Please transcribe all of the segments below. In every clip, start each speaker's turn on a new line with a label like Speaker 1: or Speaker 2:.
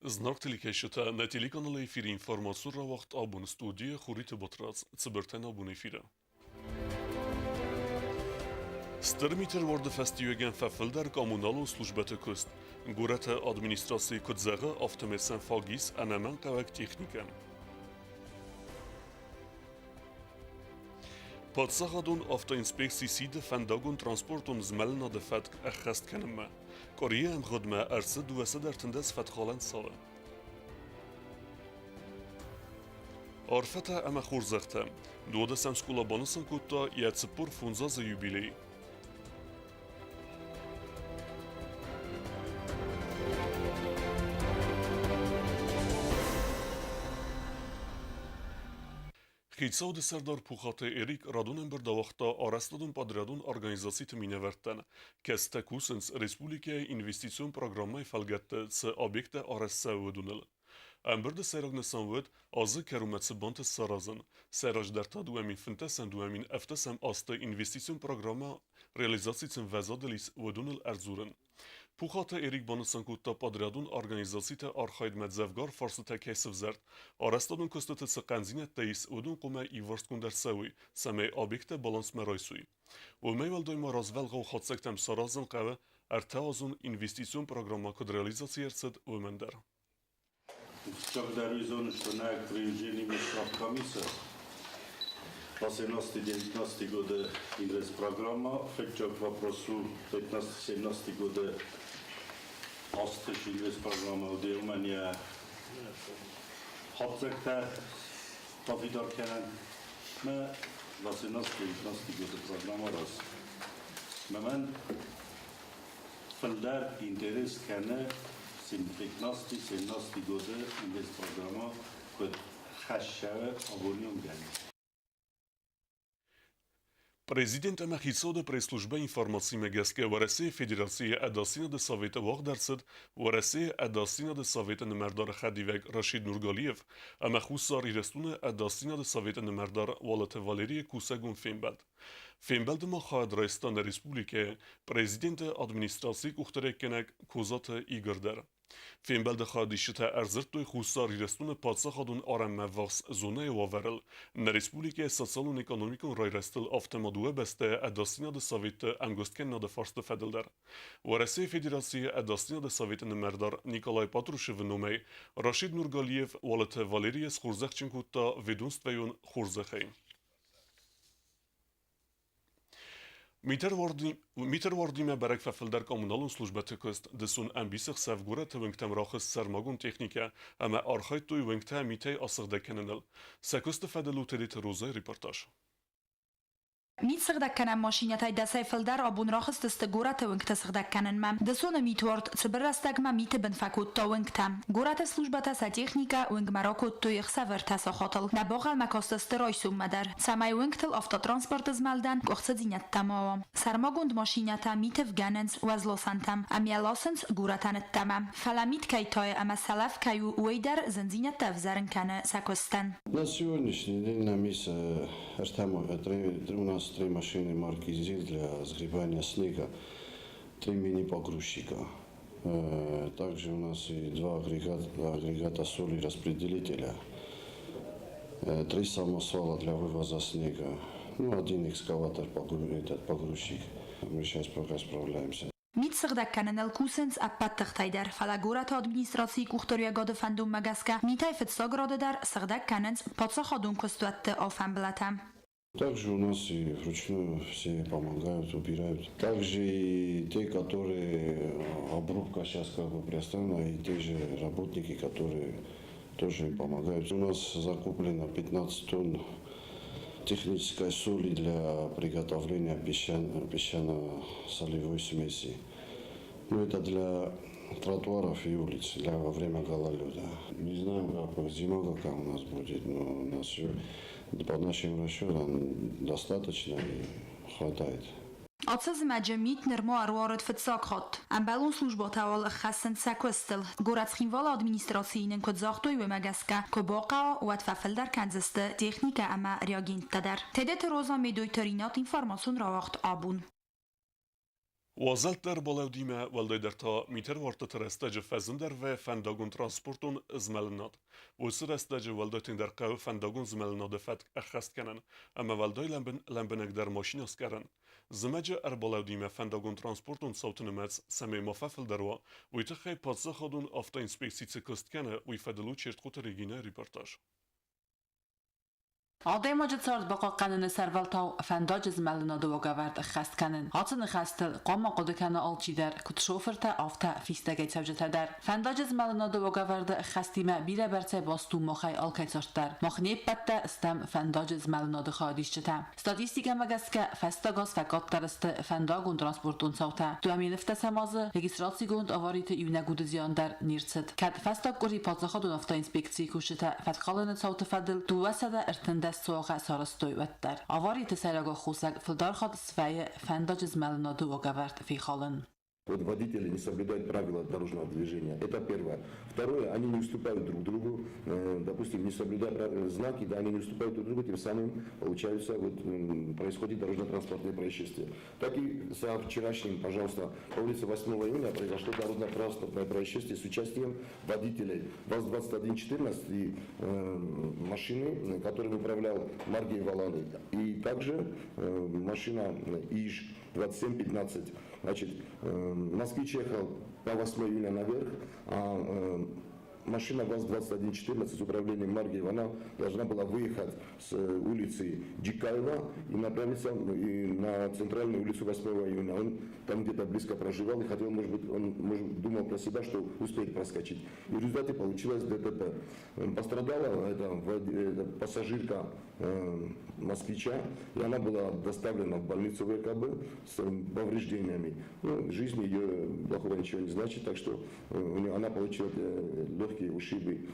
Speaker 1: Знаг телекӕсджытӕ, нӕ телеканалы эфиры информацион рауагъд абон студийы Хуриты Батрадз, цыбыртӕн абон эфиры. Стыр митеруарды фӕстиуӕгӕн фӕфылдӕр коммуналон службӕты куыст. Горӕты администрацийы куыд зӕгъы, афтӕмӕй сӕм фаг ис ӕнӕмӕнгхъӕуӕг техникӕ. Паддзахадон автоинспекци сиды фӕндагон-транспортон змӕлынады фӕтк ӕххӕст кӕнынмӕ. Къуырийы ӕмгъуыдмӕ ӕрцыд 213 фӕткхалӕн цауы. Арфӕтӕ ӕмӕ хорзӕхтӕ. Дуадӕсӕм скъола банысан кодта йӕ 45 азы юбилей. Хицауады сӕрдар Пухаты Эрик радон ӕмбырд ауагъта арӕзтадон подрядон организациты минӕвӕрттӕн, кӕцытӕ кусынц республикӕйы инвестицион программӕйы фӕлгӕтты цы объекттӕ арӕзт цӕуы, уыдоныл. Ӕмбырды сӕйраг нысан уыд азы кӕронмӕ цы бантыст саразын, сӕ раздӕр та 2015-2007 азты инвестицион программӕ реализаци цы ӕмвӕзадыл ис, уыдоныл ӕрдзурын. Пухаты Эрик банысан кодта, подрядон организациты архайдмӕ дзӕвгар фарстытӕ кӕй сывзӕрд, арӕзтадон куыстыты цы хъӕндзинӕдтӕ ис, уыдон хъуамӕ иуварсгонд ӕрцӕуой, цӕмӕй объекттӕ балансмӕ райсой. Уымӕй уӕлдай ма развӕлгъау хатдзӕгтӕм саразын хъӕуы ӕртӕазон инвестицион программӕ куыд реализаци ӕрцыд, уымӕн дӕр.
Speaker 2: Фыццагдӕр уый зоныс, фынӕг приложениемӕ комиссия 18-19 годы инвестпрограмма фыццаг вопрос у 15-17 годы азты инвестпрограмма уыди уымӕн йӕ хатдзӕгтӕ бафидар кӕнӕн мӕ 18-19 годы программа раз. Мӕнӕн фылдӕр интерес кӕны 15-17 годы инвестпрограмма куыд хӕссӕы абоны онгӕн.
Speaker 1: Президент ӕмӕ хицауады пресс-службӕ информацимӕ гӕсгӕ Уӕрӕсейы Федерацийы Ӕдасдзинады Советы уагъд ӕрцыд Уӕрӕсейы Ӕдасдзинады Советы нымӕрдары хӕдивӕг Рашид Нургалиев ӕмӕ Хуссар Ирыстоны Ӕдасдзинады Советы нымӕрдар Уалыты Валерийы кусӕгон фембӕлд. Фембӕлды ма хайад райста нӕ республикӕйы Президенты администрацийы къухдариуӕггӕнӕг Козаты Игорь дӕр. Фембӕлды хайадисджытӕ ӕрдзырдтой Хуссар Ирыстоны паддзахадон арӕнмӕ ӕввахс зонӕйы уавӕрыл, нӕ республикӕйы социалон-экономикон райрӕзтыл, афтӕ ма дыууӕ бӕстӕйы Ӕдасдзинады советты ӕмгуысткӕнынады фарсты фӕдыл дӕр. Уӕрӕсейы Федерацийы Ӕдасдзинады советы нымӕрдар Николай Патрушевы номӕй Рашид Нургалиев Уалыты Валерийы схорзӕхджын кодта ведомствӕйон хорзӕхӕй. Митеруардимӕ бӕрӕг фӕфылдӕр коммуналон службӕты куыст, дысон ӕмбисӕхсӕв горӕты уынгтӕм рахызт сӕрмагонд техникӕ ӕмӕ архайдтой уынгтӕ митӕй асыгъдӕг кӕныныл. Сӕ куысты фӕдыл у Тедеты Розайы репортаж.
Speaker 3: Мит сыгъдӕг кӕнӕн машинӕтӕй дӕсӕй фылдӕр абон рахызтысты горӕты уынгтӕ сыгъдӕг кӕнынмӕ. Дысоны митуард цыбыр рӕстӕгмӕ миты бын фӕкодта уынгтӕ. Горӕты службӕтӕ сӕ техникӕ уынгмӕ ракодтой ӕхсӕвӕртӕ сахатыл. Нӕ богъалмӕ кастысты райсоммӕ дӕр. Цӕмӕй уынгтыл автотранспорты змӕлдӕн къуыхцыдзинӕдтӕ ма уа. Сӕрмагонд машинӕтӕ миты вгӕнынц уӕзласӕнтӕм ӕмӕ ласынц горӕтӕн ӕддӕмӕ. Фӕлӕ мит кӕй тайы ӕмӕ сӕлӕф кӕй у, уый дӕр зындзинӕдтӕ ӕвзӕрын кӕны сӕ куыстӕн.
Speaker 2: На сегодняшний день нам есть у нас три машины марки ЗИЛ для сгребания снега, три мини-погрузчика. Также у нас и два агрегата соли распределителя, три самосвала для вывоза снега, ну, один экскаватор, этот погрузчик. Мы сейчас пока справляемся.
Speaker 3: Мит сыгъдӕг кӕныныл кусынц ӕппӕт тыхтӕй дӕр, фӕлӕ горӕты администрацийы къухдариуӕгады фӕндонмӕ гӕсгӕ митӕй фыццаг рады дӕр сыгъдӕг кӕнынц паддзахадон куыстуӕтты алфӕмблатӕ.
Speaker 2: Также у нас и вручную все помогают, убирают. Также и те, которые обрубка сейчас как бы приостановлена, и те же работники, которые тоже им помогают. У нас закуплено 15 тонн технической соли для приготовления песчано-солевой смеси. Ну, это для тротуаров и улиц, для во время гололеда. Не знаем, как зима какая у нас будет, но у нас все по нашим расчетам достаточно и хватает.
Speaker 3: Ацы зымӕджы мит нырма ӕруарыд фыццаг хатт. Ӕмбӕлон службӕтӕ уал ӕххӕссынц сӕ куыстыл. Горӕт Цхинвалы администрацийы нын куыд загътой, уымӕ гӕсгӕ, куы бахъӕуа, уӕд фӕфылдӕр кӕндзысты техникӕ ӕмӕ реагенттӕ дӕр. Тедеты Роза Медойты Ринат информацион рауагъд абон.
Speaker 1: Уазӕлттӕ ӕрбалӕудимӕ, уӕлдайдӕр та митӕрвӕрдтыты рӕстӕджы фӕзындӕр вӕййы фӕндагон-транспортон змӕлынад. Уыцы рӕстӕджы уӕлдай тынгдӕр хъӕуы фӕндагон змӕлынады фӕтк ӕххӕст кӕнын ӕмӕ уӕлдай лӕмбынӕгдӕр машинӕ скъӕрын. Зымӕджы ӕрбалӕудимӕ фӕндагон-транспортон цауты нымӕц цӕмӕй ма фӕфылдӕр уа, уый тыххӕй паддзахадон автоинспекци цы куыст кӕны, уый фӕдыл у Чертхъоты Регинӕйы репортаж.
Speaker 4: Адӕймаджы цард бахъахъхъӕныны сӕрвӕлтау фӕндаджы змӕлынады уагӕвӕрд ӕххӕст кӕнын. Ацы ныхӕстыл хъуамӕ хъуыды кӕна алчидӕр, куыд шофыртӕ, афтӕ фистӕгӕй цӕуджытӕ дӕр. Фӕндаджы змӕлынады уагӕвӕрды ӕххӕстимӕ бирӕбӕрцӕй баст у махӕй алкӕй цард дӕр. Мах не ппӕт дӕр стӕм фӕндаджы змӕлынады хайадисджытӕ. Статистикӕмӕ гӕсгӕ, фӕстаг аз фӕкъаддӕр сты фӕндагон-транспортон цаутӕ. Туамелевтӕ азы регистрацигонд авариты иунӕг уды зиан дӕр не рцыд. Кӕд фӕстаг къуыри паддзахадон автоинспекцийы кусджытӕ фӕткхалыны цауты фӕдыл 213 цуагъӕ сарӕзтой, уӕддӕр авариты сӕйраг аххосаг фылдӕр хатт свӕййы фӕндаджы змӕлынады уагӕвӕрд фехалын.
Speaker 5: Вот водители не соблюдают правила дорожного движения. Это первое. Второе, они не уступают друг другу. Допустим, не соблюдая знаки, да, они не уступают друг другу, тем самым получаются, вот, происходит дорожно-транспортное происшествие. Так и со вчерашним, пожалуйста, по улице 8 июня произошло дорожно-транспортное происшествие с участием водителей ВАЗ-2114 и машины, которым управлял Маргей Валаны, и также машина ИЖ-2715. Значит, москвич ехал по 8 июня наверх, а машина ВАЗ-2114 с управлением Маргиева, она должна была выехать с улицы Джикаева и направиться на центральную улицу 8 июня. Он там где-то близко проживал и хотел, может быть, он может, думал про себя, что успеет проскочить. И в результате получилось ДТП. Пострадала эта пассажирка москвича, и она была доставлена в больницу ВКБ с повреждениями. Ну, жизнь ее плохого ничего не значит, так что у нее, она получила легкие ушибы.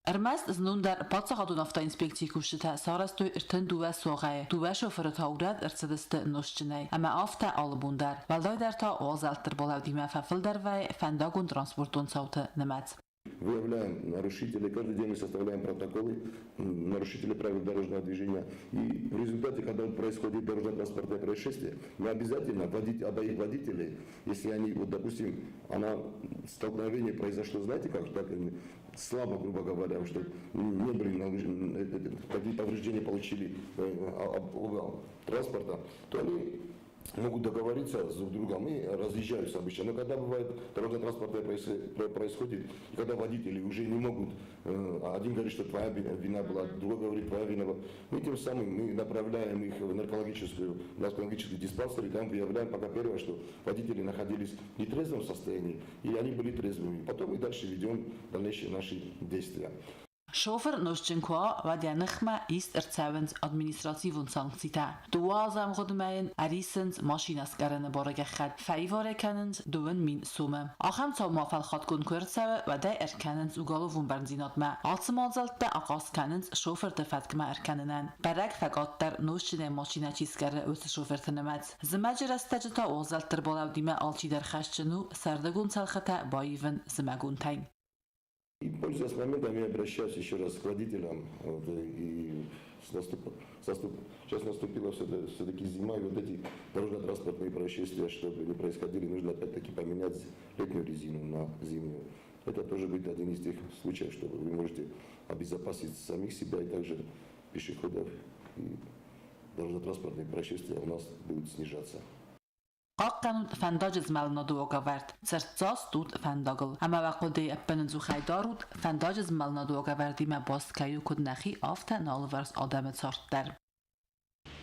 Speaker 4: Ӕрмӕст знон дӕр паддзахадон автоинспекцийы кусджытӕ сарӕзтой 32 суагъӕйы, дыууӕ шофыры та урӕд ӕрцыдысты нозтджынӕй. Ӕмӕ афтӕ алы бон дӕр. Уӕлдайдӕр та уазӕлтты ӕрбалӕудимӕ фӕфылдӕр вӕййы фӕндагон-транспортон цауты нымӕц.
Speaker 5: Выявляем нарушителей, каждый день мы составляем протоколы нарушителей правил дорожного движения. И в результате, когда происходит дорожно-транспортное происшествие, мы обязательно обоих водителей, если они, вот, допустим, она, столкновение произошло, знаете как, так, слабо, грубо говоря, что не были, такие повреждения получили оба транспорта, то они могут договориться с друг другом и разъезжаются обычно. Но когда бывает дорожно-транспортное происходит, и когда водители уже не могут, один говорит, что твоя вина была, другой говорит, твоя вина была, мы тем самым мы направляем их в наркологический диспансер, и там выявляем пока первое, что водители находились в нетрезвом состоянии, или они были трезвыми. Потом мы дальше ведем дальнейшие наши действия.
Speaker 4: Шофыр нозтджын куы уа, уӕд йӕ ныхмӕ ист ӕрцӕуынц административон санкцитӕ. Дыууӕ азы ӕмгъуыдмӕ йын ӕрисынц машинӕ скъӕрыны бары гӕххӕтт, фӕиварӕй кӕнынц 2000 сомы. Ахӕм цау ма фӕлхатгонд куы ӕрцӕуы, уӕд ӕй ӕркӕнынц уголовон бӕрндзинадмӕ. Ацы мадзӕлттӕ ахъаз кӕнынц шофырты фӕткмӕ ӕркӕнынӕн. Бӕрӕг фӕкъаддӕр нозтджынӕй машинӕ чи скъӕры, уыцы шофырты нымӕц. Зымӕджы рӕстӕджы та уазӕлтты ӕрбалӕудимӕ алчидӕр хӕсджын у сӕрдыгон цӕлхытӕ баивын зымӕгонтӕй.
Speaker 5: И, пользуясь моментом, я обращаюсь еще раз к водителям. Вот, и сейчас наступила все-таки зима, и вот эти дорожно-транспортные происшествия, чтобы не происходили, нужно опять-таки поменять летнюю резину на зимнюю. Это тоже будет один из тех случаев, чтобы вы можете обезопасить самих себя и также пешеходов. И дорожно-транспортные происшествия у нас будут снижаться.
Speaker 4: Хъахъхъӕнут фӕндаджы змӕлынады уагӕвӕрд, цырддзаст ут фӕндагыл ӕмӕ уӕ хъуыдыйы ӕппынӕдзухӕй дарут, фӕндаджы змӕлынады уагӕвӕрдимӕ баст кӕй у куыд нӕхи, афтӕ нӕ алыварс адӕмы цард дӕр.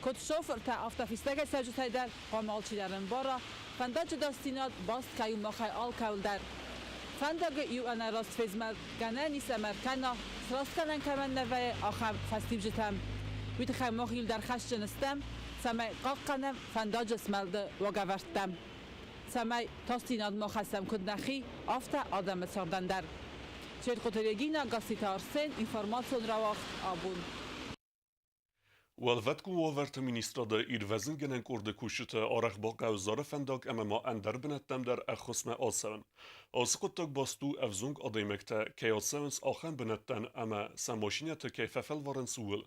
Speaker 4: Куыд шофыртӕ, афтӕ фистӕгӕйцӕуджытӕй дӕр хъуамӕ алчидӕр ӕмбара, фӕндаджы ӕдасдзинад баст кӕй у махӕй алкӕуыл дӕр. Фӕндагы иу ӕнӕраст фезмӕлд гӕнӕн ис ӕмӕ ӕркӕна, срастгӕнӕн кӕмӕн нӕ вӕййы, ахӕм фӕстиуджытӕм. Уый тыххӕй мах иуылдӕр хӕсджын стӕм, цӕмӕй хъахъхъӕнӕм фӕндаджы змӕлды уагӕвӕрдтӕ, цӕмӕй тасдзинад ма хӕссӕм куыд нӕхи, афтӕ адӕмы цардӕн дӕр. Чертхъоты Регина, Гасситы Арсен, информацион рауагъд абон.
Speaker 1: Уӕлвӕткон уавӕрты министрады ирвӕзынгӕнӕн къорды кусджытӕ арӕх бахъӕуы Зары фӕндаг ӕмӕ ма ӕндӕр бынӕттӕм дӕр ӕххуысмӕ ацӕуын. Ацы хъуыддаг баст у ӕвзонг адӕймӕгтӕ кӕй ацӕуынц ахӕм бынӕттӕн ӕмӕ сӕ машинӕты кӕй фӕфӕлварынц, ууыл.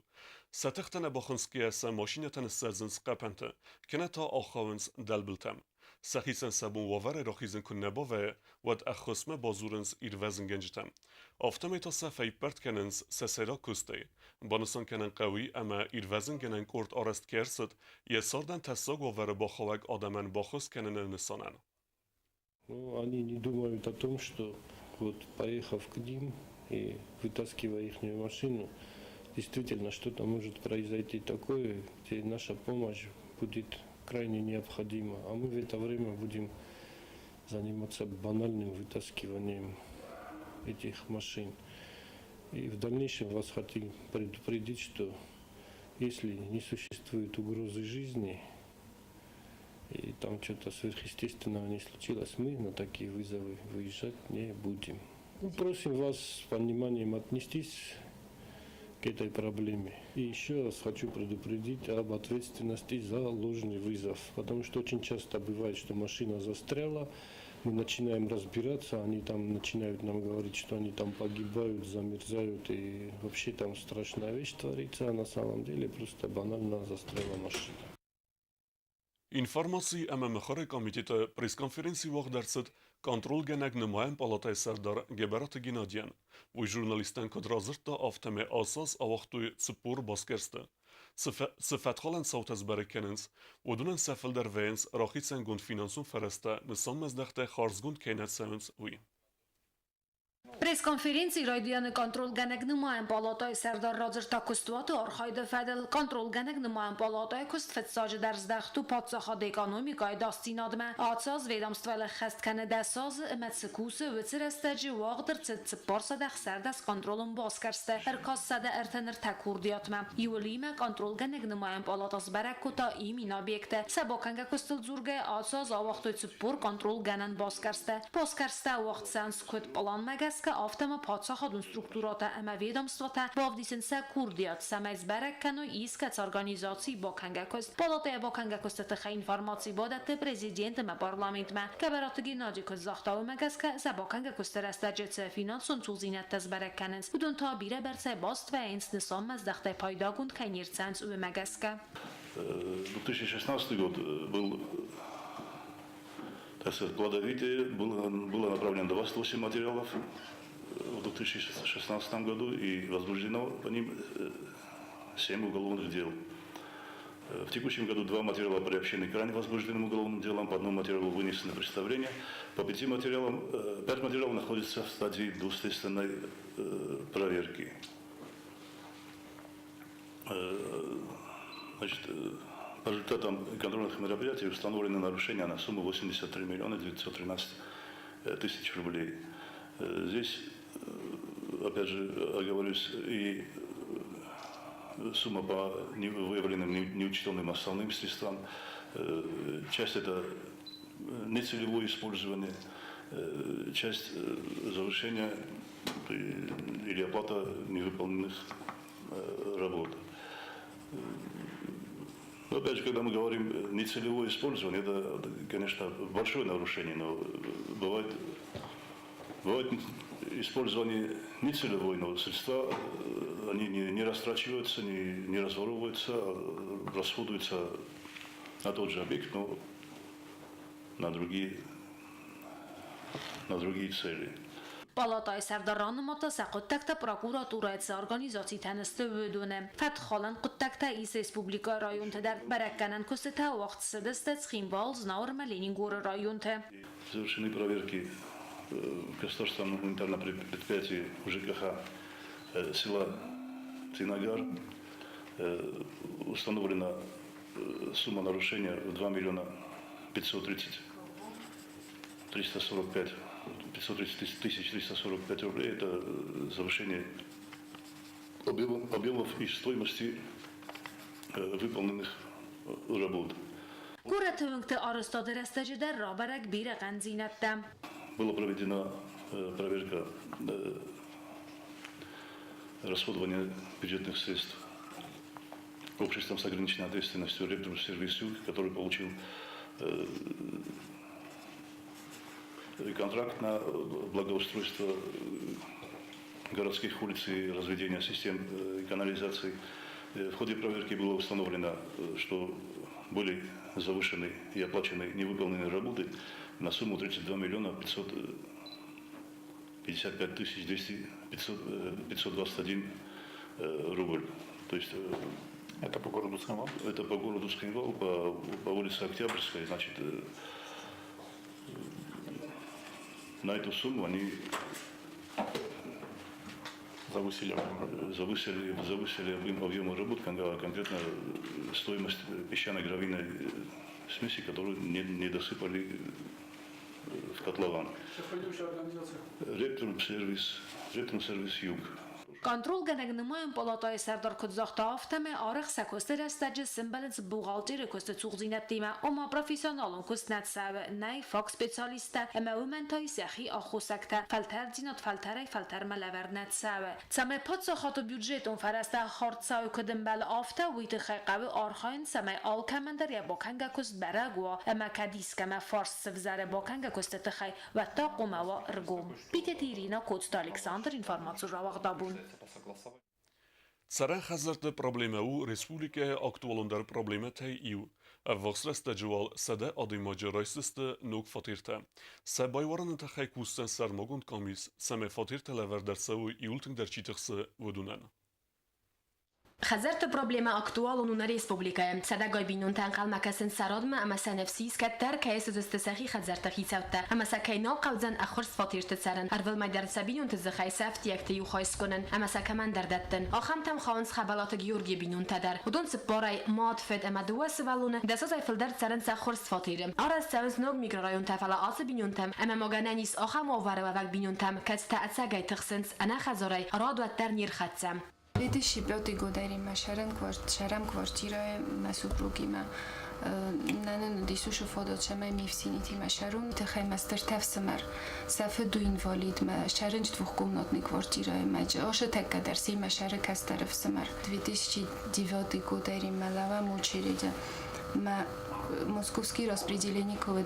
Speaker 1: Сӕ тыхтӕ нӕ бахынцгӕйӕ сӕ машинӕтӕ ныссӕдзынц хъӕпӕнты, кӕнӕ та ахауынц дӕлбылтӕм. Сӕхицӕн сӕ бон уавӕрӕй рахизын куы нӕ бавӕййы, уӕд ӕххуысмӕ бадзурынц ирвӕзынгӕнджытӕм. Афтӕмӕй та сӕ фӕиппӕрд кӕнынц сӕ сӕйраг куыстӕй. Банысан кӕнын хъӕуы, ӕмӕ ирвӕзынгӕнӕн къорд арӕзт кӕй ӕрцыд, йӕ цардӕн тӕссаг уавӕры бахауӕг адӕмӕн баххуыс кӕныны нысанӕн.
Speaker 6: Ну, они не думают о том, что вот поехав к ним и вытаскивая их машину, действительно что-то может произойти такое, где наша помощь будет крайне необходима. А мы в это время будем заниматься банальным вытаскиванием этих машин. И в дальнейшем вас хотим предупредить, что если не существует угрозы жизни, и там что-то сверхъестественного не случилось, мы на такие вызовы выезжать не будем. Ну, просим вас с пониманием отнестись к этой проблеме. И еще раз хочу предупредить об ответственности за ложный вызов, потому что очень часто бывает, что машина застряла, мы начинаем разбираться, они там начинают нам говорить, что они там погибают, замерзают и вообще там страшная вещь творится, а на самом деле просто банально застряла машина.
Speaker 1: Информаци ӕмӕ мыхуыры комитеты пресс-конференци уагъд ӕрцыд контролгӕнӕг нымайӕн палатӕйы сӕрдар Гӕбӕраты Геннадийӕн. Уый журналисттӕн куыд радзырдта, афтӕмӕй ацы аз ауагътой 40 басгӕрсты. Цы фӕткхалӕн цаутӕ сбӕрӕг кӕнынц, уыдонӕн сӕ фылдӕр вӕййынц рахицӕнгонд финансон фӕрӕзтӕ нысанмӕздӕхтӕй хардзгонд кӕй нӕ цӕуынц, уый.
Speaker 7: Пресс-конференцийы райдайӕны контролгӕнӕг нымайӕн палатӕйы сӕрдар радзырдта куыстуаты архайды фӕдыл. Контролгӕнӕг нымайӕн палатӕйы куыст фыццаджыдӕр здӕхт у паддзахады экономикӕйы ӕдасдзинадмӕ. Ацы аз ведомствӕ ӕххӕст кӕны 10 азы ӕмӕ цы кусы, уыцы рӕстӕджы уагъд ӕрцыд 416 контролон басгӕрсты, ӕркаст 133 курдиатмӕ. Июлимӕ контролгӕнӕг нымайӕн палата сбӕрӕг кодта 1000 объекты. Сӕ бакӕнгӕ куыстыл дзургӕйӕ, ацы аз ауагътой 40 контролгӕнӕн басгӕрсты. Басгӕрсттӕ уагъд цӕуынц куыд пъланмӕ гӕсгӕ, афтӕ ма паддзахадон структурӕтӕ ӕмӕ ведомствотӕ бавдисынц сӕ курдиат, цӕмӕй сбӕрӕг кӕной искӕцы организацийы бакӕнгӕ куыст. Палатӕйы бакӕнгӕ куысты тыххӕй информаци бадӕтты президент ӕмӕ парламентмӕ. Гӕбӕраты Геннадий куыд загъта, уымӕ гӕсгӕ сӕ бакӕнгӕ куысты рӕстӕджы цы финансон цухдзинӕдтӕ сбӕрӕг кӕнынц, уыдон та бирӕбӕрцӕй баст вӕййынц нысанмӕздӕхтӕй пайдагонд кӕй не рцӕуынц, уымӕ гӕсгӕ.
Speaker 8: 2016 год был, так сказать, плодовитый, было направлено 28 материалов в 2016 году и возбуждено по ним 7 уголовных дел. В текущем году два материала приобщены к ранее возбужденным уголовным делам, по одному материалу вынесено представление, по пяти материалам, пять материалов находятся в стадии доследственной проверки. Значит, по результатам контрольных мероприятий установлены нарушения на сумму 83 миллиона 913 тысяч рублей. Здесь, опять же, оговорюсь, и сумма по выявленным неучтенным основным средствам, часть это нецелевое использование, часть завышения или оплата невыполненных работ. Но опять же, когда мы говорим нецелевое использование, это, конечно, большое нарушение, но бывает использование нецелевое, но средства, они не растрачиваются, не разворовываются, а расходуются на тот же объект, но на другие цели.
Speaker 7: Палатӕйы сӕрдар ранымадта сӕ хъуыддӕгтӕ прокуратурӕйы цы организацитӕн сты, уыдоны. Фӕткхалӕн хъуыддӕгтӕ ис республикӕйы районты дӕр. Бӕрӕггӕнӕн куыстытӕ уагъд цыдысты Цхинвал, Знауыр ӕмӕ Ленингоры районты.
Speaker 8: Завершены проверки в государственном унитарном предприятии ЖКХ села Цинагар. Установлена сумма нарушения в 2 миллиона 530 345 530 тысяч 345 рублей. Это завышение объемов и стоимости выполненных работ.
Speaker 7: Горӕты уынгты арӕзтады рӕстӕджы дӕр рабӕрӕг бирӕ хъӕндзинӕдтӕ.
Speaker 8: Была проведена проверка расходования бюджетных средств обществом с ограниченной ответственностью «Рептрус-сервис Юг», который получил контракт на благоустройство городских улиц и разведение систем канализации. В ходе проверки было установлено, что Были завышены и оплачены невыполненные работы на сумму 32 миллиона 555 тысяч 200, 521 рубль. То есть
Speaker 9: Это по городу Цхинвал?
Speaker 8: Это по городу Цхинвал, по улице Октябрьская. Значит, на эту сумму они
Speaker 9: завысили объем работ.
Speaker 8: Завысили объем работ, конкретно стоимость песчано-гравийной смеси, которую не досыпали в котлован. Рептrum-сервис Юг.
Speaker 7: Контролгӕнӕг нымайӕн палатӕйы сӕрдар куыд загъта, афтӕмӕй арӕх сӕ куысты рӕстӕджы сӕмбӕлынц бухгалтеры куысты цухдзинӕдтимӕ, ома профессионалон куыст нӕ цӕуы, нӕй фаг специалисттӕ ӕмӕ уымӕн та ис йӕхи аххосӕгтӕ, фӕлтӕрддзинад фӕлтӕрӕй фӕлтӕрмӕ лӕвӕрд нӕ цӕуы. Цӕмӕй паддзахады бюджетон фӕрӕзтӕ хардз цӕуой куыд ӕмбӕлы, афтӕ, уый тыххӕй хъӕуы архайын, цӕмӕй алкӕмӕн дӕр йӕ бакӕнгӕ куыст бӕрӕг уа ӕмӕ кӕд искӕмӕ фарст сывзӕры бакӕнгӕ куысты тыххӕй, уӕд та хъуамӕ уа ӕргом. Битеты Ирина, Коцты Александр, информацион рауагъд Абон.
Speaker 1: Цӕрӕн хӕдзӕртты проблемӕ у республикӕйы актуалондӕр проблемӕтӕй иу. Ӕввахс рӕстӕджы уал 100 адӕймаджы райсдзысты ног фатертӕ. Сӕ байуарыны тыххӕй кусдзӕн сӕрмагонд къамис, цӕмӕй фатертӕ лӕвӕрд ӕрцӕуой иууыл тынгдӕр чи тыхсы, уыдонӕн.
Speaker 10: Хӕдзӕртты проблемӕ актуалон у нӕ республикӕйы. Сӕдӕгай бинонтӕ ӕнхъӕлмӕ кӕсынц сӕ радмӕ ӕмӕ сӕ ныфс ис, кӕддӕр кӕй суыдзысты сӕхи хӕдзӕртты хицӕуттӕ ӕмӕ сӕ кӕй нал хъӕудзӕн ӕххуырст фатерты цӕрын, ӕрвылмӕй дӕр сӕ бинонты дзыхӕй сӕ ӕфтиӕгты иу хай скъуынын ӕмӕ сӕ кӕмӕндӕр дӕттын. Ахӕмтӕм хауынц Хӕбӕлаты Георгийы бинонтӕ дӕр. Уыдон цыппарӕй, мад, фыд ӕмӕ дыууӕ сывӕллоны, 10 азӕй фылдӕр цӕрынц ӕххуырст фатеры. Арӕзт цӕуынц ног микрорайонтӕ, фӕлӕ ацы бинонтӕм ӕмӕ ма гӕнӕн ис ахӕм уавӕры уӕвӕг бинонтӕм, кӕцытӕ ӕцӕгӕй тыхсынц, ӕнӕ хӕдзарӕй, рад уӕддӕр не рхӕццӕ.
Speaker 11: 2005 годы мӕ сӕрӕм квартирӕйы мӕ супругимӕ. Нӕ нын уыдис уыцы фадат, цӕмӕй ме фсинитимӕ сӕрон. Тыххӕй мӕ стыр ӕфсымӕр, сӕ фыд у инвалид, мӕ сӕрынч двухкомнатный квартирӕйы мӕ ашы тӕккӕ дӕр семӕ сӕры кӕстӕр ӕфсымӕр. 2009 годы мӕ лӕууӕм очереди. Мӕ московский распределение куы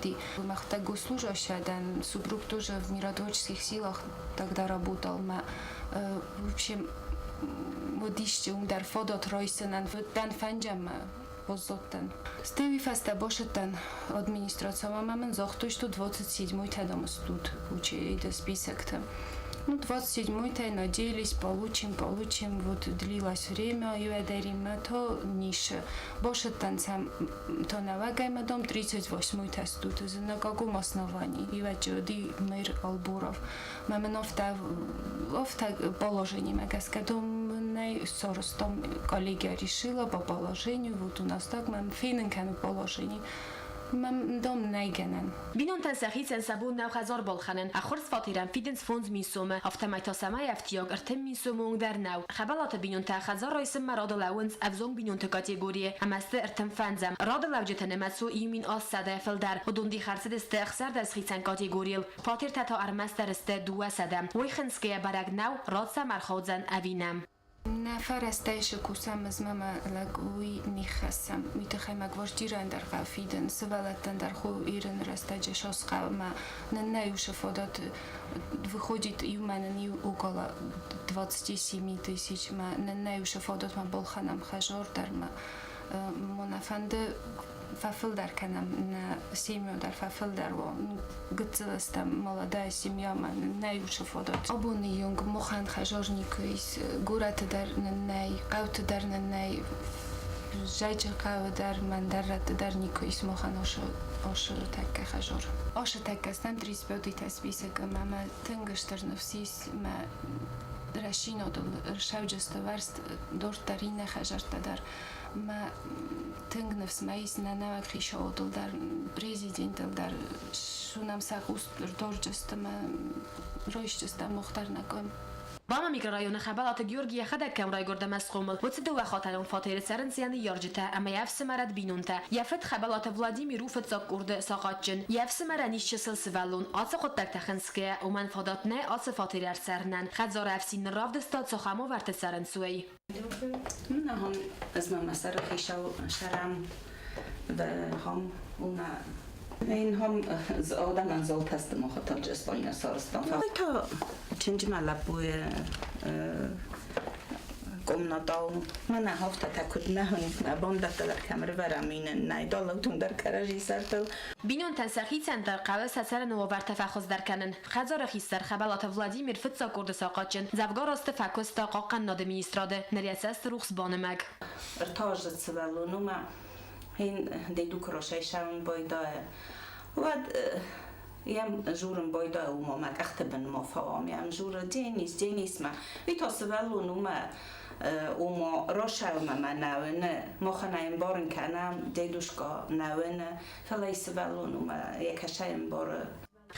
Speaker 11: Мӕхӕдӕг госслужащая дӕн, супруг тоже в миротворческих силах тогда работал. Мӕ, в общем, уыдис уым дӕр фадат райсынӕн. Дӕн фӕнджӕммӕ баззадтӕн. Стӕй уый фӕстӕ бацыдтӕн администрацимӕ ӕмӕ мын загътой, что 27-й там тут очереди списокты. Ну, 27-й надеялись, получим, получим. Вот длилось время, иуӕдӕримӕ то нишы. Бацыдтӕн сӕм то нӕуӕгӕй мӕ дом 38-й тут. На каком основании? Иуӕджы уыди мэр Албуров. Мӕ мын афтӕ положениемӕ гӕсгӕ дом нӕй сарӕзтам, коллегия решила по положению, вот у нас так, мӕм фенын кӕны положение. Мӕм дом нӕй гӕнӕн.
Speaker 10: Бинонтӕн сӕхицӕн сӕ бон нӕу хӕдзар балхӕнын. Ӕххуырст фатерӕн фидынц 5000 сомы, афтӕмӕй та сӕ ӕфтиаг 30 000 сомы онг дӕр нӕу. Хӕбӕлаты бинонтӕ хӕдзар райсынмӕ рады лӕууынц ӕвзонг бинонты категорийы ӕмӕ сты 35-ӕм. Рады лӕуджыты нымӕц у 1800-ӕй фылдӕр. Уыдон дих ӕрцыдысты 16 хицӕн категорийыл. Фатертӕ та ӕрмӕстдӕр сты 200. Уый хынцгӕйӕ бӕрӕг нӕу, рад сӕм ӕрхаудзӕн ӕви нӕ.
Speaker 11: Нӕ фӕрӕзтӕй цы кусӕм ӕз ӕмӕ мӕ лӕг, уый не ххӕссӕм. Уый тыххӕй мӕ квартирӕйӕн дӕр хъӕуы фидын, сывӕллӕттӕн дӕр хо ирын рӕстӕджы сос хъӕуы ӕмӕ нын нӕй уыцы фадат. Выходит, иумӕ нын иу около 27 тысяч мӕ нын нӕй уыцы фадат ма балхӕнӕм хӕдзар дӕр ма. Ма нӕ фӕнды фӕфылдӕр кӕнӕм нӕ семья дӕр фӕфылдӕр уа. Гыццыл стӕм, молодая семья ма нын нӕй уыцы фадат. Абоны онг махӕн хӕдзар никуы ис. Горӕты дӕр нын нӕй, хъӕуты дӕр нын нӕй. Зӕйджын хъӕуы дӕр, мӕндӕр рӕтты дӕр никуы ис махӕн ашы тӕккӕ хӕдзар. Ашы тӕккӕ стӕм 35-йтӕ список ӕмӕ мӕ тынг стыр ныфс ис мӕ рӕстдзинадыл ссӕуджысты вӕрст дарддӕр иннӕ хӕдзӕрттӕ дӕр. Мӕ тынг ныфс мӕ ис нӕ нӕуӕг хицауадыл дӕр, президентыл дӕр. Суынӕм сӕ хъус ӕрдарджысты мӕ райсджыстӕм мах дӕр нӕ ком.
Speaker 10: Бамы микрорайоны Хӕбӕлаты Георгий йӕхӕдӕг кӕм райгуырд ӕмӕ схъомыл, уыцы дыууӕхатӕнон фатеры цӕрынц йӕ ныййарджытӕ ӕмӕ йӕ ӕфсымӕрад бинонтӕ. Йӕ фыд Хӕбӕлаты Владимир у фыццаг къорды сахъатджын. Йӕ ӕфсымӕрӕн ис чысыл сывӕллон. Ацы хъуыддӕгтӕ хынцгӕйӕ, уымӕн фадат нӕй ацы фатеры ӕрцӕрынӕн. Хӕдзары ӕфсин нын равдыста, цахӕм уавӕрты цӕрынц, уый.
Speaker 12: Ӕз ма мӕ сӕры хицау сӕрӕм хом уна Én хом адамӕн золтӕсты мохоталджы спойна сарыстан. Та чынджы ма лӕппуйы. Комнатау. Мӕнӕ афтӕтӕ куыд нӕ хуын, нӕ бандӕттӕ дӕр кӕм ӕрывӕрӕм, уый нын нӕй, далӕутон дӕр кӕрӕдзи сӕртыл.
Speaker 10: Бинонтӕн сӕхицӕн дӕр хъӕуы сӕ цӕрыны уавӕртӕ фӕхуыздӕр кӕнын. Хӕдзары хистӕр Хӕбӕлаты Владимир фыццаг къорды сахъатджын дзӕвгар азты фӕкуыста Хъахъхъӕнынады министрады, ныр йӕ цӕсты рухс банымӕг.
Speaker 12: Ӕртӕаздзыд сывӕллон у мӕ ин дедукросӕй сӕуын байдайы. Уӕд йӕм журын байдайы, уымӕ мӕ къӕхты бынмӕ фӕуам. Йӕм журы Денис, Денисмӕ. Уый та сывӕллон у мӕ ома росӕумӕ мӕ нӕ уыны. Махӕн ӕй ӕмбарын кӕнӕм, дедушка нӕ уыны, фӕлӕ сывӕллон у мӕ йӕ кӕсӕй ӕмбары.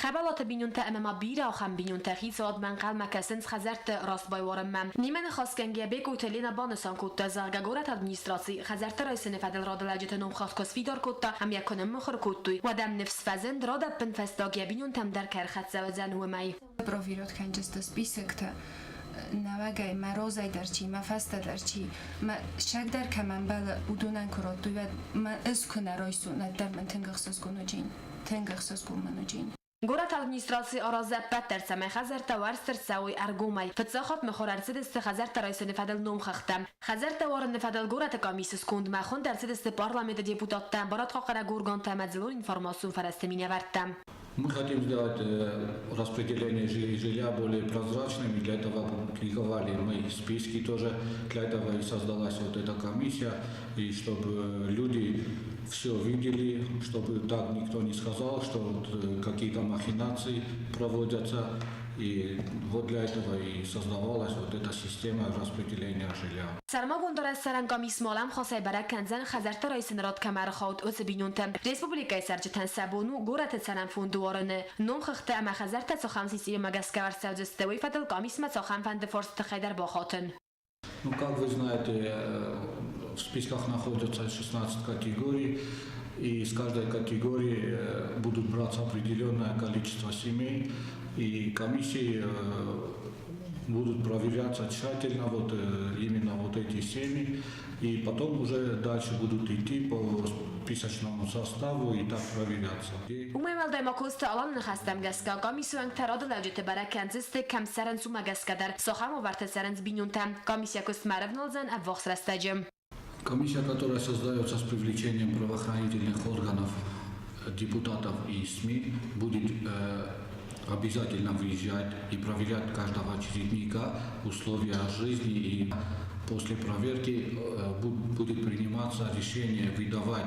Speaker 10: Хӕбӕлаты бинонтӕ ӕмӕ ма бирӕ ахӕм бинонтӕ хицауадмӕ ӕнхъӕлмӕ кӕсынц хӕдзӕртты раст байуарынмӕ. Немӕ ныхасгӕнгӕ Бекъойты Лена банысан кодта, зӕгъгӕ, горӕты администраци хӕдзӕртты райсыны фӕдыл радылӕджыты номхыгъд куы сфидар кодта ӕмӕ йӕ куы ныммыхуыр кодтой, уӕд ӕм ныфс фӕзынд, радӕппынфӕстаг йӕ бинонтӕм дӕр кӕй ӕрхӕццӕ уыдзӕн, уымӕй.
Speaker 11: Проверят кӕнджысты списоктӕ нӕуӕгӕй мӕ розӕй дӕр чи, мӕ фӕстӕ дӕр чи, мӕ сӕг дӕр кӕм ӕмбӕлы, уыдонӕн куы радтой, уӕд мӕ ӕз куы нӕ райсон, уӕддӕр мын тынг ӕхсызгон уыджин. Тынг ӕхсызгон мын уыджин.
Speaker 10: Горӕты администраци аразы ӕппӕт дӕр, цӕмӕй хӕдзӕрттӕ уӕрст ӕрцӕуой ӕргомӕй. Фыццаг хатт мыхуыр ӕрцыдысты хӕдзӕрттӕ райсыны фӕдыл номхыгъдтӕ. Хӕдзӕрттӕ уарыны фӕдыл горӕты къамисы скондмӕ хуынд ӕрцыдысты парламенты депутаттӕ, барадхъахъхъӕнӕг органтӕ ӕмӕ дзыллон информацион фӕрӕзты минӕвӕрттӕ.
Speaker 13: Мы хотим сделать распределение жилья более прозрачным, и для этого опубликовали мы списки тоже. Для этого и создалась вот эта комиссия, и чтобы люди все видели, чтобы так никто не сказал, что вот какие-то махинации проводятся. И вот для этого и создавалась вот эта система распределения жилья.
Speaker 10: Сӕрмагонд арӕзт къамис ма уӕлӕмхасӕй бӕрӕг кӕндзӕн хӕдзӕрттӕ райсыны рад кӕмӕ ӕрхауд, уыцы бинонтӕ. Республикӕйы цӕрджытӕн сӕ бон у горӕты цӕрӕн фонды уарыны номхыгъдтӕ ӕмӕ хӕдзӕрттӕ цахӕм системӕмӕ гӕсгӕ ӕрцӕудзысты, уый фӕдыл къамисмӕ цахӕмфӕнды фарсты тыххӕй дӕр бахатын.
Speaker 13: Ну, как вы знаете, в списках находятся 16 категорий, и с каждой категории будут браться определенное количество семей, и комиссии будут проверяться тщательно вот именно вот эти семьи, и потом уже дальше будут идти по списочному составу и так проверяться.
Speaker 10: Уымӕй уӕлдай ма Коцты Аланы ныхӕстӕм гӕсгӕ, къамисы уӕнгтӕ радылӕуджыты бӕрӕг кӕндзысты, кӕм цӕрынц, уымӕ гӕсгӕ дӕр, цахӕм уавӕрты цӕрынц бинонтӕ. Къамис йӕ куыстмӕ ӕрӕвналдзӕн ӕввахс рӕстӕджы.
Speaker 13: Комиссия, которая создается с привлечением правоохранительных органов, депутатов и СМИ, будет обязательно выезжать и проверять каждого очередника, условия жизни, и после проверки будет приниматься решение выдавать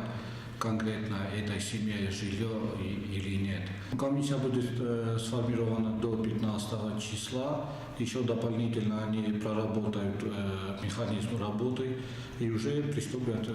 Speaker 13: конкретно этой семье жилье или нет. Комиссия будет сформирована до 15 числа. Еще дополнительно они проработают механизм работы и уже приступят,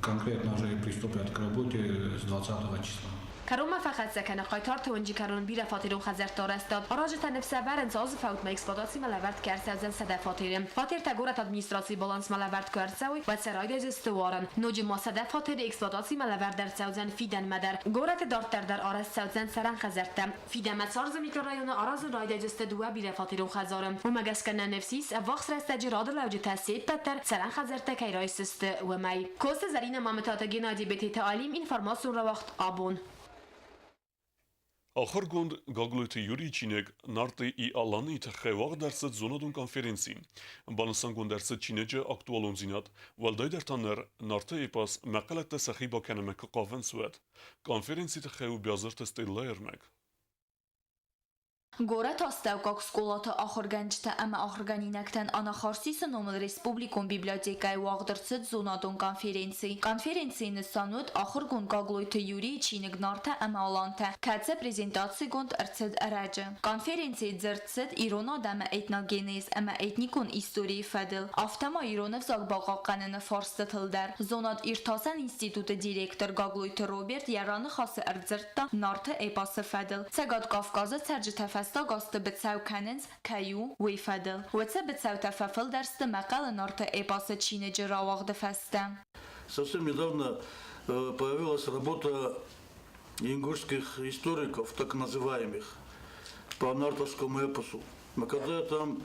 Speaker 13: конкретно уже приступят к работе с 20 числа.
Speaker 10: Кӕронмӕ фӕхӕццӕ кӕны Хъайтарты уынджы кӕрон бирӕфатерон хӕдзӕртты арӕзтад. Аразджытӕ ныфс ӕвӕрынц, азы фӕудмӕ эксплуатацимӕ лӕвӕрд кӕй ӕрцӕудзӕн 100 фатеры. Фатертӕ горӕты администрацийы балансмӕ лӕвӕрд куы ӕрцӕуой, уӕд сӕ райдайдзысты уарын. Ноджы ма 100 фатеры эксплуатацимӕ лӕвӕрд ӕрцӕудзӕн фидӕнмӕ дӕр. Горӕты дарддӕр дӕр арӕзт цӕудзӕн цӕрӕн хӕдзӕрттӕ. Фидӕнмӕ Царзы микрорайоны аразын райдайдзысты дыууӕ бирӕфатерон хӕдзары. Уымӕ гӕсгӕ нӕ ныфс ис, ӕввахс рӕстӕджы радылӕуджытӕ се ппӕт дӕр цӕрӕн хӕдзӕрттӕ кӕй райсдзысты, уымӕй. Коцты Зӕринӕ, Мамытаты Геннадий, Бететы Алим, информацион рауагъд «Абон».
Speaker 1: Ахуыргонд Гаглойты Юрийы чиныг «Нарты и Аланы» тыххӕй уагъд ӕрцыд зонадон конференци. Банысангонд ӕрцыд чиныджы актуалондзинад, уӕлдайдӕр та ныр Нарты эпос мӕхъхъӕлӕттӕ сӕхи бакӕнынмӕ куы хъавынц, уӕд. Конференцийы тыххӕй у Биазырты Стеллайы ӕрмӕг.
Speaker 3: Горӕты астӕуккаг скъолаты ахуыргӕнджытӕ ӕмӕ ахуыргӕнинӕгтӕн Анахарсисы номыл республикон библиотекӕйы уагъд ӕрцыд зонадон конференци. Конференцийы нысан уыд ахуыргонд Гаглойты Юрийы чиныг «Нартӕ ӕмӕ алантӕ», кӕцы презентацигонд ӕрцыд ӕрӕджы. Конференцийы дзырд цыд ирон адӕмы этногенез ӕмӕ этникон историйы фӕдыл, афтӕ ма ирон ӕвзаг бахъахъхъӕныны фарстытыл дӕр. Зонад-иртасӕн институты директор Гаглойты Роберт йӕ раныхасы ӕрдзырдта Нарты эпосы фӕдыл. Цӕгат Кавказы цӕрджытӕ фӕстаг азты быцӕу кӕнынц, кӕй у, уый фӕдыл. Уыцы быцӕутӕ фӕфылдӕр сты Мӕхъӕлы Нарты эпосы чиныджы рауагъды фӕстӕ.
Speaker 14: Совсем недавно появилась работа ингушских историков, так называемых, по нартовскому эпосу. Но когда я там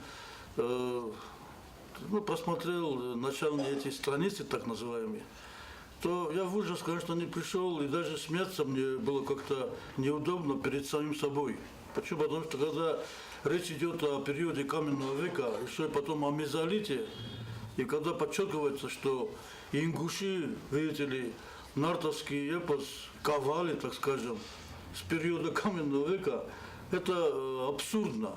Speaker 14: ну, просмотрел начальные эти страницы, так называемые, то я в ужас, конечно, не пришел, и даже смеяться мне было как-то неудобно перед самим собой. Почему? Потому что когда речь идет о периоде каменного века, еще и потом о мезолите, И когда подчеркивается, что ингуши, видите ли, нартовский эпос ковали, так скажем, с периода каменного века, это абсурдно.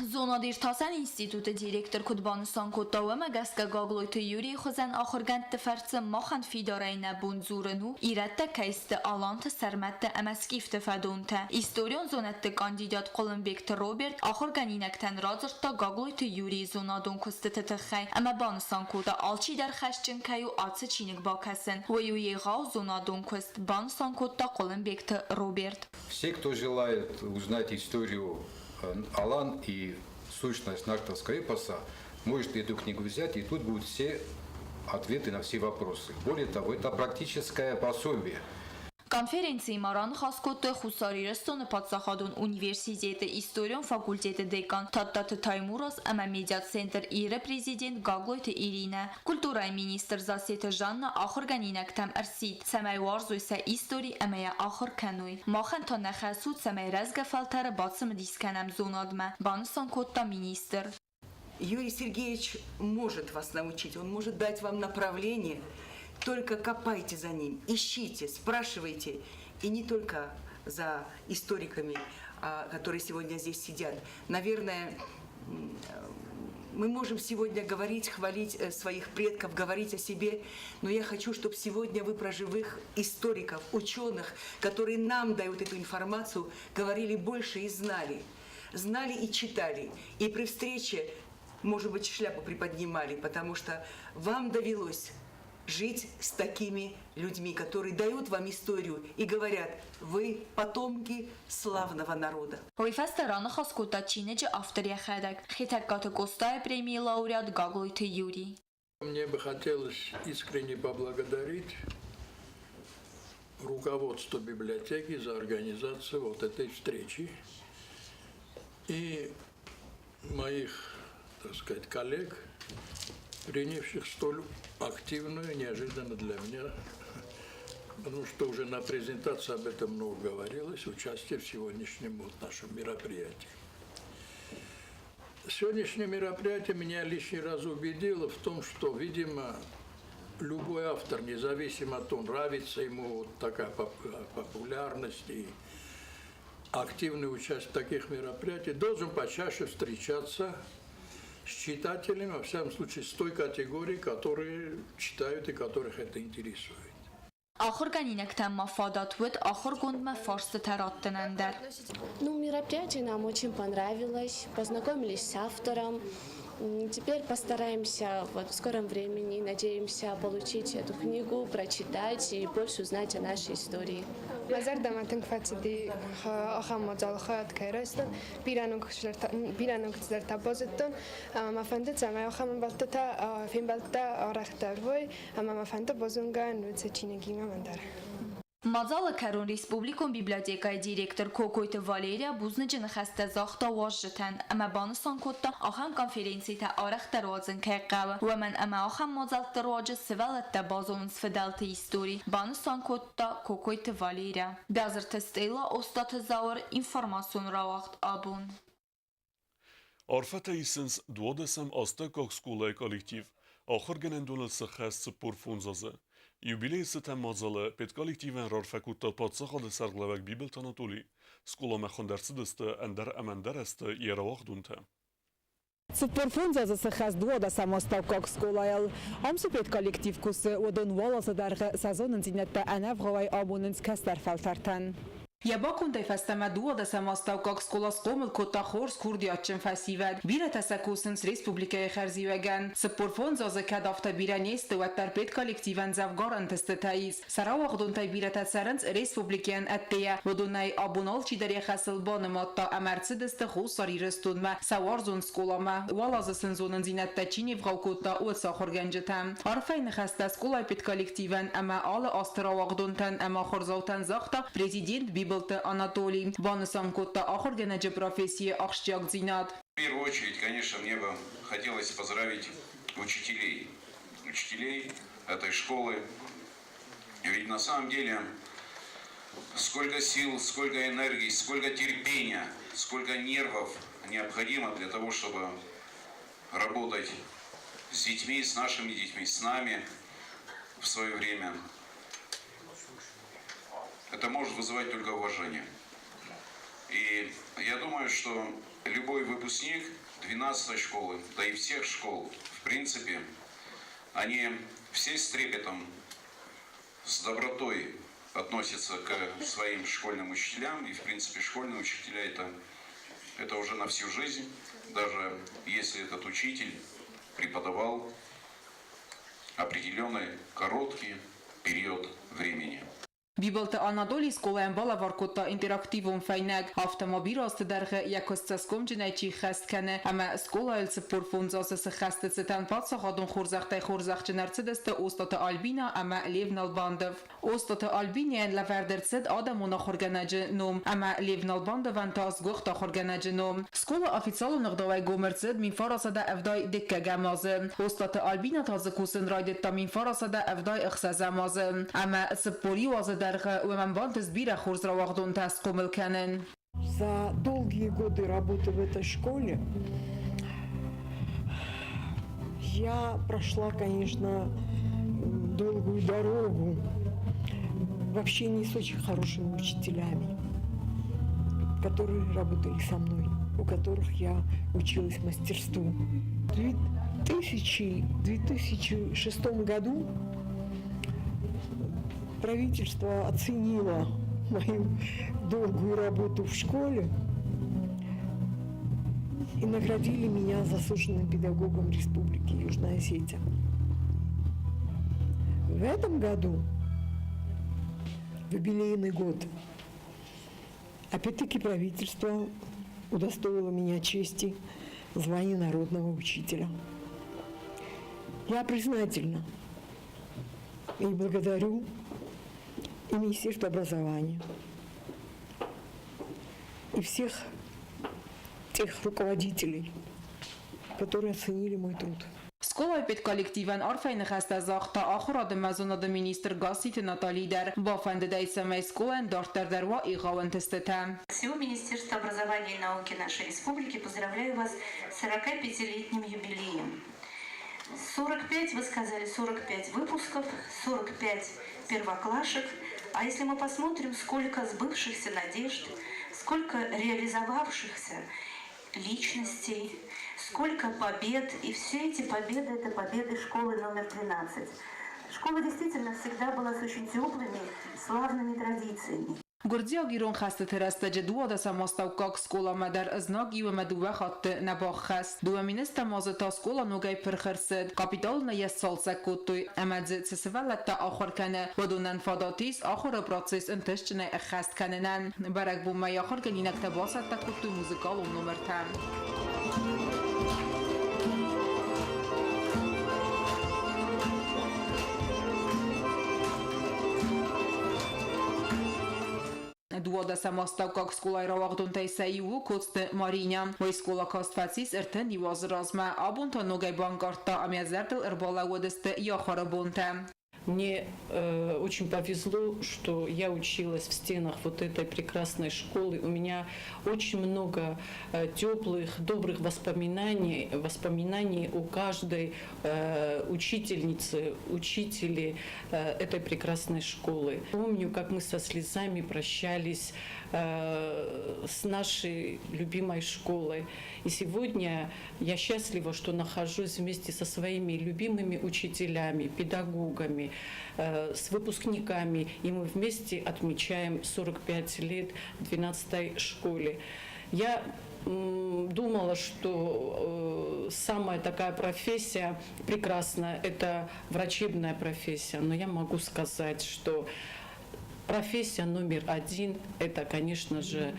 Speaker 3: Зонад-иртасӕн институты директор куыд банысан кодта, уымӕ гӕсгӕ Гаглойты Юрийы хуызӕн ахуыргӕндты фӕрцы махӕн фидарӕй нӕ бон дзурын у, ирӕттӕ кӕй сты аланты, сӕрмӕтты ӕмӕ скифты фӕдонтӕ. Историон зонӕдты кандидат Хъуылымбегты Роберт ахуыргӕнинӕгтӕн радзырдта Гаглойты Юрийы зонадон куыстыты тыххӕй ӕмӕ банысан кодта, алчидӕр хӕсджын кӕй у ацы чиныг бакӕсын. Уый у егъау зонадон куыст, банысан кодта Хъуылымбегты Роберт.
Speaker 15: Все, кто желает узнать историю Алан и сущность нартовского эпоса, может эту книгу взять, и тут будут все ответы на все вопросы. Более того, это практическое пособие.
Speaker 3: Конференцийы ма раныхас кодтой Хуссар Ирыстоны паддзахадон университеты историон факультеты декан Тадтаты Таймураз ӕмӕ медиацентр Ир-ы президент Гаглойты Иринӕ. Культурӕйы министр Зассеты Жанна ахуыргӕнинӕгтӕм ӕрсидт, цӕмӕй уарзой сӕ истори ӕмӕ йӕ ахуыр кӕной. Махӕн та нӕ хӕс у, цӕмӕй рӕзгӕ фӕлтӕры бацымыдис кӕнӕм зонадмӕ, банысан кодта министр.
Speaker 16: Юрий Сергеевич может вас научить, он может дать вам направление. Только копайте за ним, ищите, спрашивайте. И не только за историками, которые сегодня здесь сидят. Наверное, мы можем сегодня говорить, хвалить своих предков, говорить о себе, но я хочу, чтобы сегодня вы про живых историков, ученых, которые нам дают эту информацию, говорили больше и знали. Знали и читали. И при встрече, может быть, шляпу приподнимали, потому что вам довелось жить с такими людьми, которые дают вам историю и говорят, вы потомки славного народа.
Speaker 3: Уый фӕстӕ раныхас кодта чиныджы автор йӕхӕдӕг, Хетӕгкаты Къостайы премийы лауреат Гаглойты Юрий.
Speaker 17: Мне бы хотелось искренне поблагодарить руководство библиотеки за организацию вот этой встречи и моих, так сказать, коллег, принявших столь активную, неожиданно для меня, потому что уже на презентации об этом много говорилось, участие в сегодняшнем вот нашем мероприятии. Сегодняшнее мероприятие меня лишний раз убедило в том, что, видимо, любой автор, независимо от того, нравится ему вот такая популярность и активное участие в таких мероприятиях, должен почаще встречаться с читателями, во всяком случае, с той категорией, которые читают и которых это интересует.
Speaker 3: Ахуыргӕнинӕгтӕн ма фадат уыд ахуыргондмӕ фарстытӕ раттынӕн дӕр.
Speaker 18: Ну, мероприятие нам очень понравилось, познакомились с автором. Теперь постараемся вот в скором времени, надеемся получить эту книгу, прочитать и больше узнать о нашей истории.
Speaker 11: Мӕ зӕрдӕмӕ тынг фӕцыди ахӕм мадзалы хайад кӕй райстон. Бирӕ бирӕ ног цыдӕртӕ базыдтон ӕмӕ мӕ фӕнды, цӕмӕй ахӕм ӕмбӕлттытӕ фембӕлдтӕ арӕхдӕр уой ӕмӕ мӕ фӕнды базонгӕ уыцы чиныгимӕ мӕн дӕр.
Speaker 3: Мадзалы кӕрон республикон библиотекӕйы директор Кокойты Валерия бузныджы ныхӕстӕ загъта уазджытӕн ӕмӕ банысан кодта, ахӕм конференцитӕ арӕхдӕр уадзын кӕй хъӕуы, уымӕн ӕмӕ ахӕм мадзӕлтты руаджы сывӕллӕттӕ базонынц фыдӕлты истори, банысан кодта Кокойты Валерия. Бязырты Стелла, Остаты Зауыр, информацион рауагъд абон.
Speaker 1: Арфӕтӕ исынц дуадӕсӕм астӕуккаг скъолайы коллектив. Ахуыргӕнӕндоныл сыххӕст 45 азы. Юбилейы цытӕн мадзалы педколлективӕн рарфӕ кодта паддзахады сӕргълӕууӕг Бибылты Анатолий. Скъоламӕ хуынд ӕрцыдысты ӕндӕр ӕмӕ ӕндӕр ӕзты йӕ рауагъдонтӕ.
Speaker 19: 45 азы сыххӕст дуадӕсӕм астӕуккаг скъолайыл. Ам цы педколлектив кусы, уыдон уал азы дӕргъы сӕ зонындзинӕдтӕ ӕнӕвгъауӕй амонынц кӕстӕр фӕлтӕртӕн.
Speaker 20: Йӕ бакондӕй фӕстӕмӕ дуадӕсӕм астӕуккаг скъола схъомыл кодта хорз курдиатджын фӕсивӕд. Бирӕтӕ сӕ кусынц республикӕйы хӕрзиуӕгӕн. 45 азы кӕд афтӕ бирӕ не сты, уӕддӕр педколлективӕн дзӕвгар ӕнтыстытӕ ис. Сӕ рауагъдонтӕй бирӕтӕ цӕрынц республикӕйӕн ӕддейӕ. Уыдонӕй абон алчидӕр йӕ хӕсыл банымадта ӕмӕ ӕрцыдысты Хуссар Ирыстонмӕ, сӕ уарзон скъоламӕ. Уал азы сын зонындзинӕдтӕ чи не вгъау кодта, уыцы ахуыргӕнджытӕ. Арфӕйы ныхӕстӕ скъолайы педколлективӕн ӕмӕ алы азты рауагъдонтӕн ӕмӕ ахуырдзаутӕн загъта президент Бибылты Анатолий. Банысан кодта ахуыргӕнӕджы профессийы ахсджиагдзинад.
Speaker 21: В первую очередь, конечно, мне бы хотелось поздравить учителей. Учителей этой школы. Ведь на самом деле сколько сил, сколько энергии, сколько терпения, сколько нервов необходимо для того, чтобы работать с детьми, с нашими детьми, с нами в свое время, это может вызывать только уважение. И я думаю, что любой выпускник 12 школы, да и всех школ, в принципе, они все с трепетом, с добротой относятся к своим школьным учителям. И, в принципе, школьные учителя это уже на всю жизнь, даже если этот учитель преподавал определенный короткий период времени.
Speaker 20: Бибылты Анатолий скъолайӕн балӕвар кодта интерактивон фӕйнӕг. Афтӕ ма бирӕ азты дӕргъы йӕ куыст цӕсгомджынӕй чи ххӕст кӕны ӕмӕ скъолайыл 45 азы цы хӕсты цытӕн паддзахадон хорзӕхтӕй хорзӕхджын ӕрцыдысты Остъаты Альбинӕ ӕмӕ Лев Налбандов. Остъаты Альбинӕйӕн лӕвӕрд ӕрцыд адӕмон ахуыргӕнӕджы ном ӕмӕ Лев Налбандовӕн та сгуыхт ахуыргӕнӕджы ном. Скъола официалон ӕгъдауӕй гом ӕрцыд 1971 азы. Остъаты Альбинӕ та дзы кусын райдыдта 1976 азы. Ӕмӕ 41 азы дӕргъы уымӕн бантыст бирӕ хорз рауагъдонтӕ схъомыл кӕнын.
Speaker 2: За долгие годы работы в этой школе я прошла, конечно, долгую дорогу в общении с очень хорошими учителями, которые работали со мной, у которых я училась мастерству. В 2006 году правительство оценило мою долгую работу в школе и наградили меня заслуженным педагогом Республики Южная Осетия. В этом году, в юбилейный год, опять-таки правительство удостоило меня чести звания народного учителя. Я признательна и благодарю и Министерство образования, и всех тех руководителей, которые оценили мой труд.
Speaker 20: Скъолайы педколлективӕн арфӕйы ныхӕстӕ загъта ахуырады ӕмӕ зонады министр Гасситы Натали дӕр. Бафӕндыд ӕй, цӕмӕй скъолайӕн дарддӕр дӕр уа егъау ӕнтыстытӕ.
Speaker 22: Всего Министерства образования и науки нашей республики поздравляю вас с 45-летним юбилеем. 45, вы сказали, 45 выпусков, 45 первоклашек. А если мы посмотрим, сколько сбывшихся надежд, сколько реализовавшихся личностей, сколько побед. И все эти победы – это победы школы номер 13. Школа действительно всегда была с очень теплыми, славными традициями.
Speaker 20: Гуырдзиаг-ирон хӕстыты рӕстӕджы дыууадӕсӕм астӕуккаг скъоламӕ дӕр знаг иу ӕмӕ дыууӕ хатты нӕ баххӕст. 20 ӕм азы та скъола ногӕй пырх ӕрцыд, капиталонӕй йӕ сцалцӕг кодтой ӕмӕ дзы цы сывӕллӕттӕ ахуыр кӕны, уыдонӕн фадат ис ахуыры процесс ӕнтыстджынӕй ӕххӕст кӕнынӕн. Бӕрӕгбонмӕ йӕ ахуыргӕнинӕгтӕ бацӕттӕ кодтой музыкалон номыртӕ. Дыууадӕсӕм астӕуккаг скъолайы рауагъдонтӕй сӕ иу у Коцты Маринӕ. Уый скъола каст фӕцис 31 азы размӕ. Абон та ногӕй банкъардта ӕмӕ йӕ зӕрдыл ӕрбалӕууыдысты йӕ ахуыры бонтӕ.
Speaker 23: Мне очень повезло, что я училась в стенах вот этой прекрасной школы. У меня очень много теплых, добрых воспоминаний, воспоминаний у каждой учительницы, учителей этой прекрасной школы. Помню, как мы со слезами прощались с нашей любимой школой. И сегодня я счастлива, что нахожусь вместе со своими любимыми учителями, педагогами, с выпускниками, и мы вместе отмечаем 45 лет 12-й школе. Я думала, что самая такая профессия прекрасная – это врачебная профессия, но я могу сказать, что профессия номер один – это, конечно же,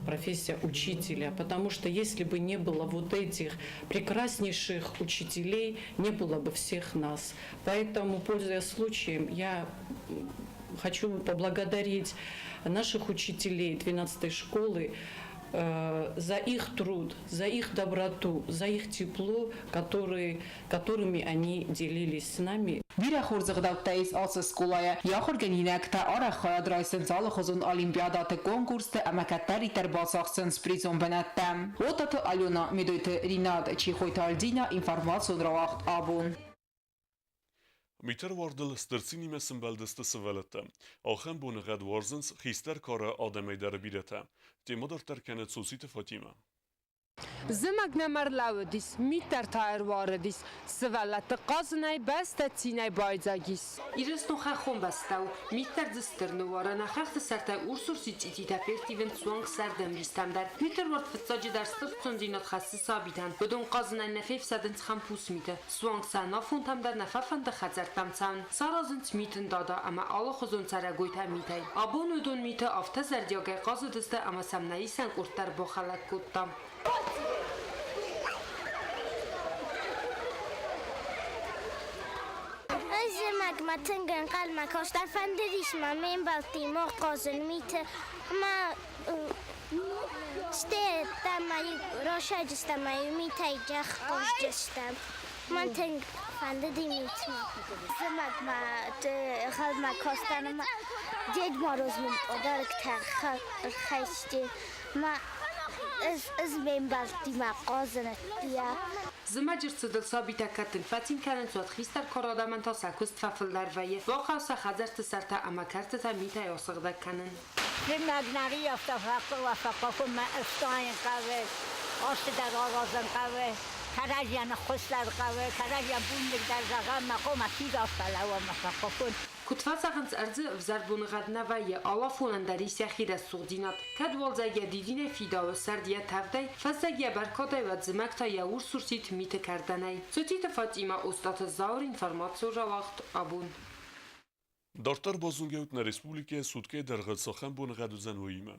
Speaker 23: профессия учителя, потому что если бы не было вот этих прекраснейших учителей, не было бы всех нас. Поэтому, пользуясь случаем, я хочу поблагодарить наших учителей 12-й школы. за их труд, за их доброту, за их тепло, которыми они делились с нами.
Speaker 20: Бирӕ хорз ӕгъдӕуттӕ ис ацы скъолайы. Йӕ ахуыргӕнинӕгтӕ арӕх хайад райсынц алыхуызон олимпиадӕты, конкурсты ӕмӕ кӕддӕриддӕр бацахсынц призон бынӕттӕ. Отаты Алена, Медойты Ринат, Чехойты Альдина, информацион рауагъд Абон.
Speaker 1: Митӕруардыл стыр цинимӕ сӕмбӕлдысты сывӕллӕттӕ. Ахӕм боныгъӕд уарзынц хистӕр кары адӕмӕй дӕр бирӕтӕ. Темӕ дарддӕр кӕны Цоциты Фатимӕ.
Speaker 4: Зымӕг нӕм ӕрлӕууыдис, мит дӕр та ӕруарыдис. Сывӕллӕтты хъазынӕй бӕстӕ цинӕй байдзаг ис. Ирыстон хӕххон бӕстӕ у, мит дӕр дзы стыр ныууары, нӕ хӕхты сӕртӕй урс-урсид цъититӕ ферттивынц суанг сӕрдӕмбистӕм дӕр. Митӕруард фыццаджыдӕр стыр хцондзинад хӕссы сабитӕн. Уыдон хъазынӕй нӕ фефсӕдынц хӕмпус миты. Суанг сӕ ӕнафонтӕм дӕр нӕ фӕфӕнды хӕдзӕрттӕм цӕуын. Саразынц митын дада ӕмӕ алыхуызон цӕрӕгойтӕ митӕй. Абон уыдон миты афтӕ зӕрдиагӕй хъазыдысты ӕмӕ сӕм нӕ исӕн къорд дӕр бахӕлӕг кодта.
Speaker 5: Зымӕгмӕ тынг ӕнхъӕлмӕ кастӕн, фӕндыдис мӕ ме мбӕлттимӕ хъазын миты ӕмӕ стӕй росӕджыстӕм ӕмӕ митӕй зӕхх хъазджыстӕм. Мӕн тынг фӕндыди митмӕ. Зымӕгмӕ ӕнхъӕлмӕ кастӕн ӕмӕ Дед Мороз мын подароктӕ ӕрхӕсти мӕ ӕз ме мбӕлттимӕ хъазын ӕддейӕ.
Speaker 4: Зымӕджы рцыдыл сабитӕ кӕд тынг фӕцин кӕнынц, уӕд хистӕр кары адӕмӕн та сӕ куыст фӕфылдӕр вӕййы. Бахъӕуы сӕ хӕдзӕртты сӕртӕ ӕмӕ кӕртытӕ митӕй асыгъдӕг кӕнын.
Speaker 6: Зымӕг нӕ фӕхъӕуы ӕфснайын хъӕуы, азты дӕр аразын хъӕуы, кӕрӕдзийӕн ӕххуыс дӕр хъӕуы, кӕрӕдзийӕн бузныг дӕр зӕгъӕм, мӕ хъуамӕ фидар фӕлӕууӕм мӕ фӕхъӕуын.
Speaker 4: Куыд фӕзӕгъынц, ӕрдзы ӕвзӕр боныгъӕд нӕ вӕййы, алафонӕн дӕр ис йӕхи рӕсугъддзинад. Кӕд уалдзӕг йӕ дидинӕй фидауы, сӕрд йӕ тӕвдӕй, фӕззӕг йӕ бӕркадӕй, уӕд зымӕг та йӕ урс-урсид миты кӕрдӕнӕй. Цотиты Фатимӕ, Остъаты Зауыр, информацион рауагъд Абон.
Speaker 1: Дарддӕр базонгӕут нӕ республикӕйы суткӕйы дӕргъы цахӕм боныгъӕд уыдзӕн, уыимӕ.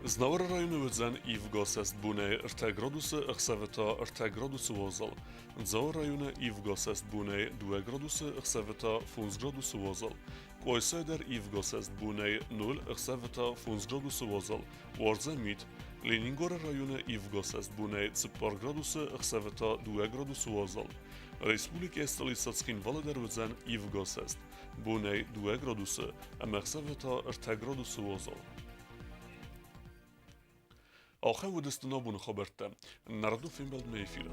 Speaker 1: Знауыры районы уыдзӕн ивгӕ бонӕй 3 градусы, ӕхсӕвы та 3 градусы уазал. Дзауы районы ивгӕ бонӕй 2 градусы, ӕхсӕвы та 5 градусы уазал. Къуайсайы дӕр ивгӕ бонӕй 0, ӕхсӕвы та 5 градусы уазал. Уардзӕн мит. Ленингоры районы ивгӕ бонӕй 4 градусы, ӕхсӕвы та 2 градусы уазал. Республикӕйы столицӕ Цхинвалы дӕр уыдзӕн ивгӕ бонӕй 2 градусы ӕмӕ ӕхсӕвы та 3 градусы уазал. Ахӕм уыдысты нӕ абоны хабӕрттӕ. Нӕ радон фембӕлдмӕ эфиры.